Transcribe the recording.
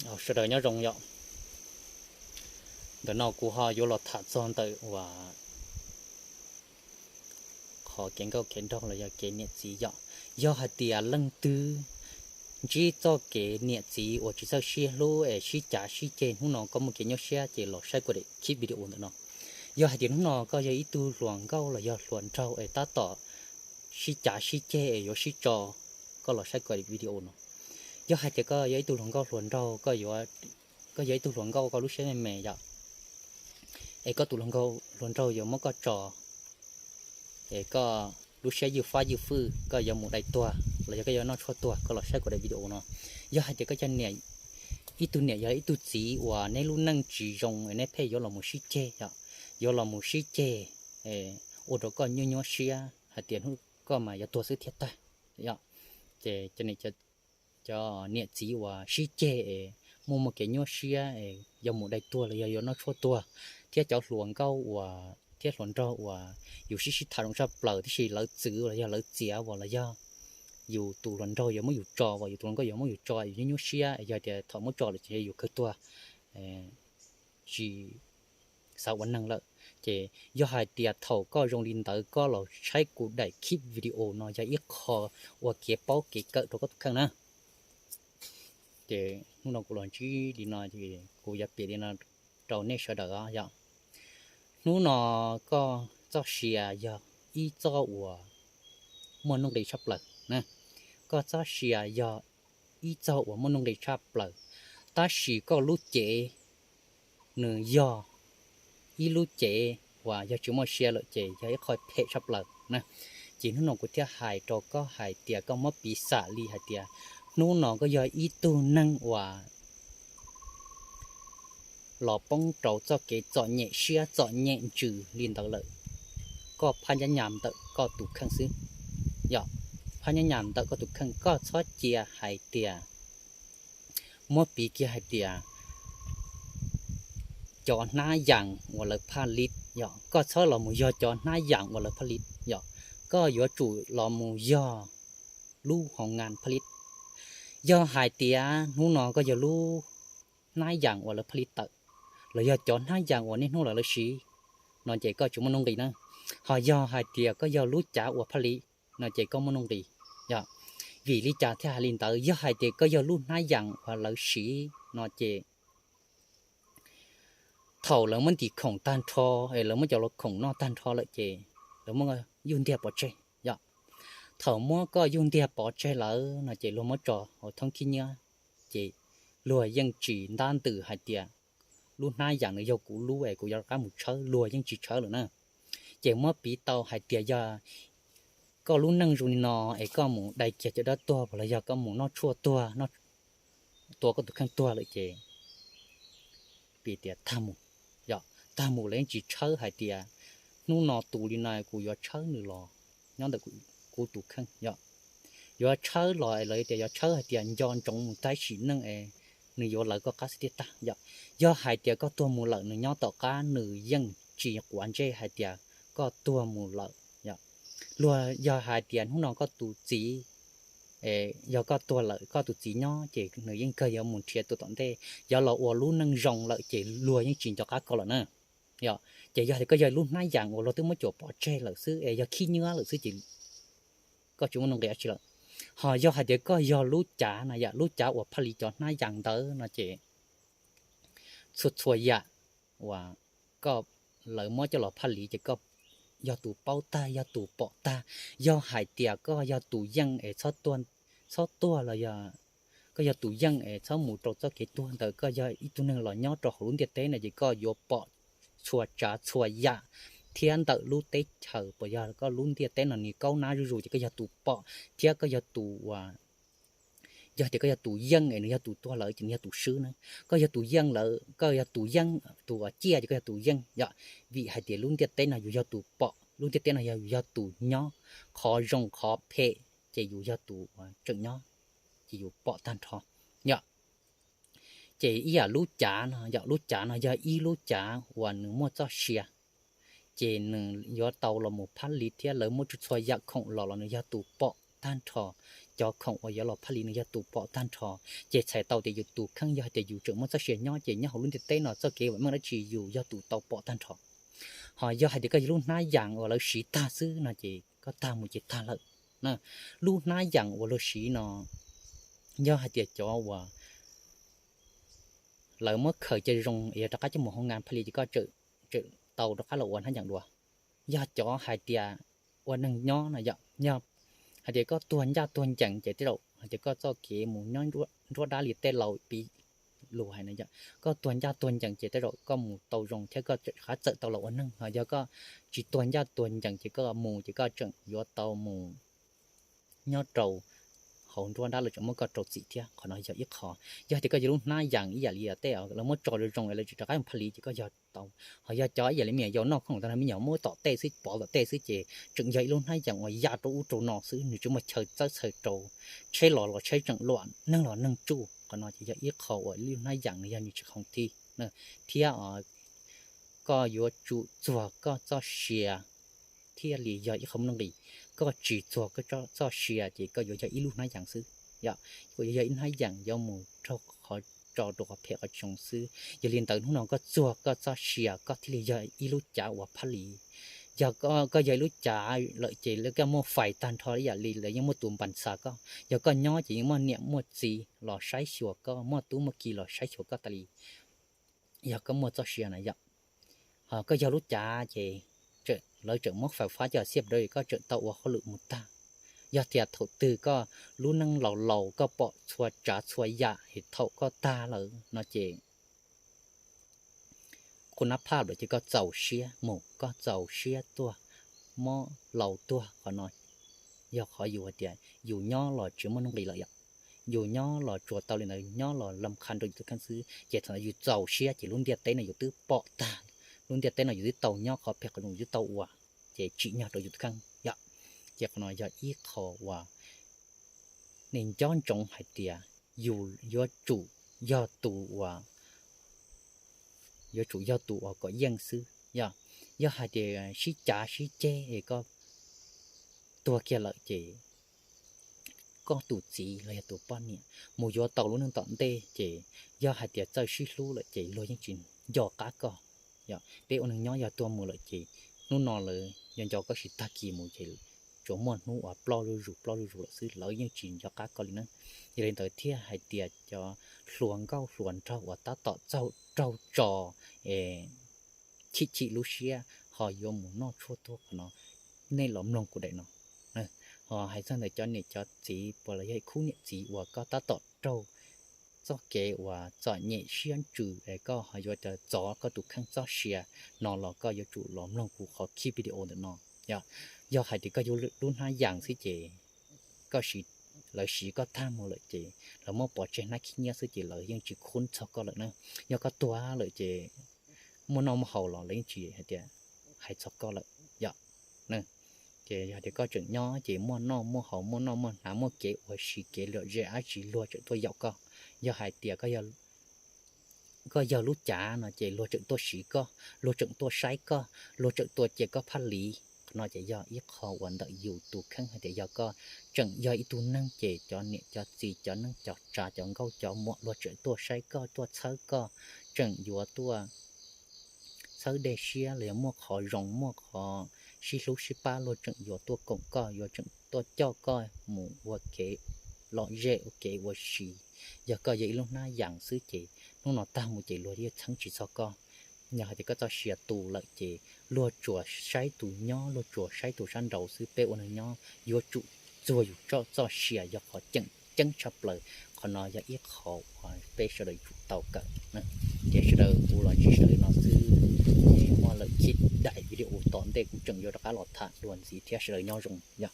Sawv daws nyob zoo yom. Ntawm no kuv ho yuav los tham txog ntawm uas qhov kev nkauj kev nraug los yog kev niam txiv yom. Yog hais tias leej twg ntsib txoj kev niam txiv uas tsis txawj sib hlub es sib cav sib ceg, hnub no koj muaj kev nyuaj siab ces los saib kuv daim khib video ntawm no. Yog hais tias hnub no koj yog ib tug hluas nkauj los yog hluas nraug es tab tom sib cav sib ceg es yuav sib tso, koj los saib kuv daim video no. Yog hais tias koj yog ib tug hluas nkauj hluas nraug, koj yog ib tug hluas nkauj koj lub siab me me yom, es koj tus hluas nkauj hluas nraug yuav muab koj tso, es koj lub siab ywj fab ywj fwj, koj yuav mus dai tuag los yog koj yuav noj tshuaj tuag, koj los saib kuv daim video no. Yog hais tias koj yog ib tug niam, yog ib tug txiv uas neb lub neej tsis zoo es neb pheej yuav los mus sib ceg yom, yuav los mus sib ceg, ua rau koj nyuaj nyuaj siab hais tias hnub koj mas yuav tuag xwb thiaj tag yom. Ces cov niam txiv uas sib ceg es muaj muaj kev nyuaj siab es yuav mus dai tuag los yog yuav noj tshuaj tuag, thiab cov hluas nkauj uas thiab hluas nraug uas yus sib sib tham zoo tshaj plaws tab sis lawv txwv los yog lawv txiav uas los yog yus tus hluas nraug yuav muab yus tso, uas yus tus hluas nkauj yuav muab yus tso, yus nyuaj nyuaj siab, yog tias thaum muab tso lawm ces yus khaws tuag, tsis xav ua neeg lawm. Ces yog hais tias thaum koj zoo li ntawd koj los saib kuv daim khib video no yog ib qho ua kev paub kev kawm rau koj tus kheej na. Ces hnub no kuv los ntsib li no, kuv yuav piav li no rau nej sawv daws os yom. Hnub no koj txoj sia yog ib txoj uas muaj nuj nqis tshaj plaws na. Koj txoj sia yog ib txoj uas muaj nuj nqis tshaj plaws, tab sis koj lub cev nws yog ib lub cev uas yog tsis muaj sia lawm ces yog ib qho phem tshaj plaws na. Ces hnub no kuv thiaj hais rau koj hais tias koj muab piv xam li hais tias hnub no koj yog ib tug neeg uas los poob rau txoj kev txom nyem siab txom nyem ntsws li ntawd lawm, koj phab nyab nyas ntawm koj tus kheej xwb. Yog phab nyab nyas ntawm koj tus kheej, koj txhob cia hais tias, muab piv kiag hais tias cov hnab yas uas lawv phaj lib yom, koj txhob los mus yog cov hnab yas uas lawv phaj lib yom, koj yuav tsum los mus yog lub hoo ngas phaj lib. Yog hais tias hnub no koj yog lub hnab yas uas lawv phaj lib tawm, los yog cov hnab yas uas niaj hnub los lawv siv no ces koj tsis muaj nuj nqis na. Ho yog hais tias koj yog lub cav uas phaj lib no ces koj muaj nuj nqis. Yog vim li cas thiaj hais li ntawd? Yog hais tias koj yog lub hnab yas uas lawv siv no ces thaum lawv muab ntim khoom tag nrho es lawv muab cov laus khoom noj tag nrho lawm ces lawv muab yug ntiag pov tseg yom. Thaum muab koj yug ntiag pov tseg lawm no ces luag muab tso hauv thoob khib nyiab, ces luag yeej tsis ntab ntws hais tias lub hnab yas nws yog kuv lub es kuv yuav rov qab mus tshawb, luag yeej tsis tshawb lawm na. Ces muab piv tau hais tias yog koj lub neej zoo li no es koj mus dai kiag cov dab tuag los yog koj mus noj tshuaj tuag, tua koj tus kheej tuag lawm ces piv tias tag mus, yog tag mus lawv yeej tsis tshawb hais tias hnub no tus li no kuv yuav tshawb nws los nyob ntawm kuv tus kheej yom. Yuav tshawb los es lawv tias yuav tshawb hais tias nco ntsoov mus tag sim neej es nws yuav lawv koj qab xwb tiag tag yom. Yog hais tias koj tuag mus lawm nws nyob tom qab nws yeej tsis quav ntsej hais tias koj tuag mus lawm yom. Luag yog hais tias hnub no koj tus txiv, yog koj tuag lawm koj tus txiv nyob ces nws yeej kawg yuav mus nrhiav tus tom ntej, yuav los ua lub neej zoo lawm ces luag yeej tsis nco qab koj lawm na. Yog ces yog hais tias koj yog lub hnab yas uas luag twb muab cuam pov tseg lawm xwb es yog khib nyiab lawm xwb ces koj tsis muaj nuj nqis dab tsi lawm. Ho yog hais tias koj yog lub cav no yom, lub cav uas phaj li cov hnab yas ntawd no ces txhua txhua yam uas koj, lawv muab coj los phaj li ces koj yog tus paub tag, yog tus pom tag. Yog hais tias koj yog tus yeej es txhob tuag los yog koj yog tus yeej es txhob mus rau txoj kev tuag ntawd, koj yog ib tug neeg los nyob rau hauv lub ntiaj teb no ces koj yuav pom txhua tsav txhua yam thiab ntawm lub teb chaws puas yog koj lub ntiaj teb no nws kaub nab zuj zus ces koj yog tus pom thiab koj yog tus uas, yog tias koj yog tus yeej es nws yog tus tuag lawm ces nws yog tus swb na. Koj yog tus yeej lawm, koj yog tus yeej, tus uas ciaj ces koj yog tus yeej yom. Vim hais tias lub ntiaj teb no yus yog tus pom, lub ntiaj teb no yog yus yog tus nyob, qhov zoo qhov phem ces yus yog tus uas tseem nyob, ces yus pom tag nrho yom. Ces ib yam lub cav no yom, lub cav no yog ib lub cav uas nws muaj txoj sia, ces nws yuav tau los mus phab li thiab lawv muab txhua txhua yam khoom los los nws yog tus pom tag nrho. cov khoom uas yuav los phaj lis nws yog tus pom tag nrho. Ces txhais tau tias yus tus kheej yog hais tias yus tseem muaj txoj sia nyob ces nyob hauv lub ntiaj teb no txoj kev vam meej dab tsi yus yog tus tau pom tag nrho. Ho yog hais tias koj yog lub hnab yas uas lawv siv tag xwb no ces koj tag mus ces tag lawm. Lub hnab yas uas luag siv no yog hais tias cov uas lawv muab khaws cia zoo es yog rov qab coj mus hauv ngas phaj lis ces koj tseem tau rov qab los ua hnab yas dua. Yog cov hais tias ua neeg nyob no yom, yog hais tias koj tuag ncaj tuag ncees ces tej zaum hais tias koj txoj kev mus nyob nruab dab li tej laus piv lus hais no yom, koj tuag ncaj tuag ncees ces tej zaum koj mus tau zoo thiab koj rov qab txawm tau los ua neeg. Ho yog koj tsis tuag ncaj tuag ncees ces koj mus ces koj tseem yuav tau mus nyob rau hauv nruab dab lawv tseem muab koj rau txim thiab. Qhov no yog ib qho. Yog tias koj yog lub hnab yas ib yam li tej lawv muab tso zoo zoo es lawv tsis rov qab phaj lis ces koj yog tau. Ho yog cov ib yam li me nyuam yaus noj khoom tag no me nyuam muab tom tej xwb pov tom tej xwb ces tseem yog ib lub hnab yas uas ya rau ub rau no xwb, nws tsis muaj chaw txawb chaw rau, tsheb los los tsheb tseem luam, neeg los neeg tsuj. Qhov no ces yog ib qho uas ib lub hnab yas nws yog nws tsis khoom thiab. Thiab koj yuav tsum txuag koj txoj sia thiaj li yog ib qho muaj nuj nqis. Koj tsis txuag koj txoj sia ces koj yuav yog ib lub hnab yas xwb, yom, koj yuav yog ib hnab yas yuav mus raug qhov tso rau qhov phem qhov tsis zoo xwb. Yog li ntawd hnub no koj txuag koj txoj sia koj thiaj li yog ib lub cav uas phaj lis. Yog koj yog ib lub cav lawm ces lawv kuj muaj fais tag nrho ib yam li lawv yeej muaj tus npas txha koj. Yog koj nyob ces yeej muaj niam muaj txiv los saib xyuas koj, muaj tub muaj ki los saib xyuas koj tas li. Yog koj muaj txoj sia na yom, ho koj yog lub cav ces lawv tseem muab fais fab coj xiab rau koj tseem tau ua hauj lwm mus tag. Yog tias thaum twg koj lub neej laus laus koj pom txhua tsav txhua yam es thaum koj tag lawm no ces qhov nab phaj lawm ces koj txaus siab mus, koj txaus siab tuag, mob laus tuag. Qhov no yog qhov yus hais tias yus nyob los tsis muaj nuj nqis lawm yom, yus nyob los tsuas tau li ntawd, nyob los lam qha rau yus tus kheej xwb ces thaum ntawd yus txaus siab ces lub ntiaj teb no yus twb pom tag, lub ntiaj teb no yus twb tau nyob qhov phem qhov zoo yus twb tau ua, ces tsim nyog rau yus tus kheej yom. Ces qhov no yog ib qho uas nej nco ntsoov hais tias yus yuav tsum yog tus uas, yuav tsum yog tus uas kom yeej xwb yom. Yog hais tias sib cav sib ceg es koj tuag kiag lawm ces koj tus txiv los yog tus poj niam mus yuav tau lub neej tom ntej ces yog hais tias txawj sib hlub lawm ces luag yeej tsis nco qab koj. Yog peb ua neeg nyob yog tuag mus lawm ces hnub no lawv yuav nco koj tsis tag kis mus ces tsuas muaj hnub uas ploj zuj zus ploj zuj zus lawm xwb, lawv yeej tsis nco qab koj li na. Yog li ntawd thiaj hais tias cov hluas nkauj hluas nraug uas tab tom txaug raug tso es chim chim lub siab ho yuav mus noj tshuaj tuag qhov no, nej los mloog kuv daim no. Ho hais txog ntawm cov niam cov txiv puas los yog ib khub niam txiv uas koj tab tom raug txoj kev uas txom nyem siab ntsws es koj ho yuav txov koj tus kheej txoj sia no los koj yuav tsum los mloog kuv qhov khib video ntawm no. Yog, yog hais tias koj yog lub hnab yas xwb ces koj siv, lawv siv koj tag mus lawm ces lawv muab pov tseg hnab khib nyiab xwb ces lawv yeej tsis khub txog koj lawm na. Yog koj tuag lawm ces muaj noj muaj haus los lawv yeej tsis hais tias hais txog koj lawm yom. Ces yog tias koj tseem nyob ces muaj noj muaj haus, muaj noj muaj hnav, muaj kev ua si kev lom zem dab tsi luag tseem tuaj yaum koj. Yog hais tias koj yog lub cav no ces luag tseem tuaj siv koj, luag tseem tuaj saib koj, luag tseem tuaj cia koj phaj lis. Qhov no ces yog ib qho uas ntawm yus tus kheej hais tias yog koj tseem yog ib tug neeg ces cov niam cov txiv cov neej cov tsav cov nkauj cov muam luag tseem tuaj saib koj tuaj txhawb koj, tseem yuav tuaj txhawb dej siab los yog muaj qhov zoo muaj qhov sib hlub sib pab luag tseem yuav tuaj koom koj, yuav tseem tuaj coj koj mus ua kev lom zem ua kev ua si. Yog koj yog ib lub hnab yas xwb ces hnub no tag mus ces luag yeej txheeb tsis txog koj. Yog hais tias koj txoj sia tu lawm ces luag tsuas saib tus nyob luag tsuas saib tus sab nraud xwb, peb ua neeg nyob yuav tsum txuag yus txoj sia yog qhov tseem ceeb tshaj plaws. Qhov no yog ib qho uas peb sawv daws yuav tsum tau kawm. Ces sawv daws kuv los ntsib sawv daws li no xwb, muaj lawm khib daim video tom ntej kuv tseem yuav rov qab los tham dua ntxiv thiab, sawv daws nyob zoo yom.